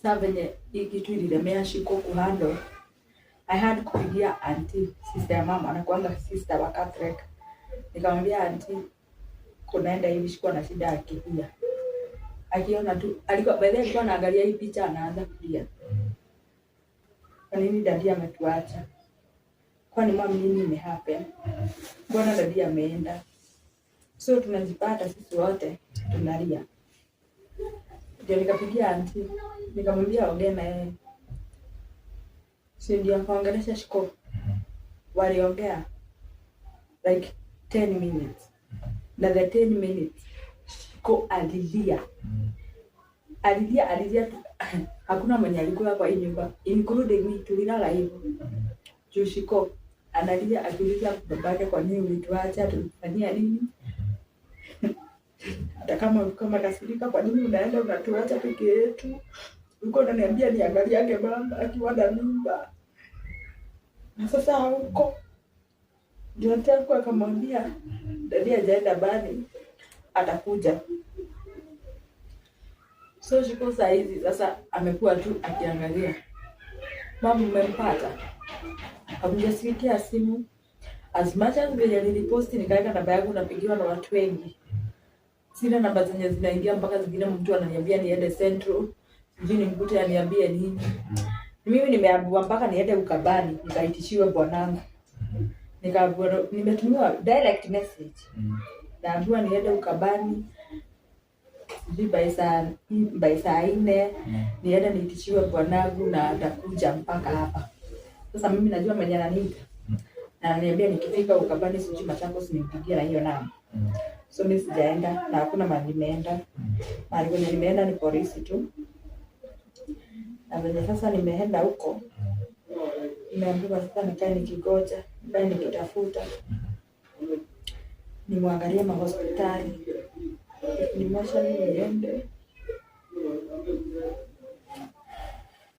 Sa venye hii kitu ililemea Shiko kuhandle, I had kupigia auntie, sister ya mama, anakuanga sister wa Catholic. Nikamwambia, "Auntie, kunaenda hivi, Shiko ana shida akilia." Akiona tu, alikuwa, by the way, alikuwa anaangalia hii picha anaanza kulia. "Kwa nini daddy ametuacha? Kwani mum, nini imehappen? Mbona daddy ameenda?" So tunajipata sisi wote tunalia. Ndio nikapigia auntie, nikamwambia ongee na yeye. Si ndio akaongelesha Shiko. Waliongea like 10 minutes. Na the 10 minutes Shiko alilia. Alilia, alilia tu. Hakuna mwenye alikuwa kwa hii nyumba, including me, tulilala hivyo. Juu Shiko analia akiuliza babake, "Kwa nini ulituacha? Tulikufanyia nini? Hata kama ulikuwa umekasirika, kwa nini unaenda unatuacha peke yetu? Ulikuwa unaniambia niangaliage mama akiwa na mimba, na sasa hauko." Ndio auntie yangu akamwambia daddy hajaenda bani, atakuja. So Shiko saa hizi sasa amekuwa tu akiangalia, "Mama, mmempata? Hamjasikia simu?" As much as venye niliposti nikaweka namba yangu, napigiwa na watu wengi. Sina namba zenye zinaingia, mpaka zingine mtu ananiambia niende Central, sijui nimkute aniambie nini. Mimi nimeambiwa mpaka niende Ukambani nikaitishiwe bwanangu. Nikaambiwa, nimetumiwa direct message. Naambiwa niende Ukambani sijui by saa 4 niende niitishiwe bwanangu na atakuja mpaka hapa. Sasa mimi najua mwenye ananiita na ananiambia nikifika Ukambani, sijui Machakos, nimpigie na hiyo namba. So mimi sijaenda na hakuna mahali nimeenda. Mahali kwenye nimeenda ni polisi tu. Na venye sasa nimeenda huko, nimeambiwa sasa nikae nikingoja, nikae nikitafuta, nimwangalie mahospitali, ni mochari niende.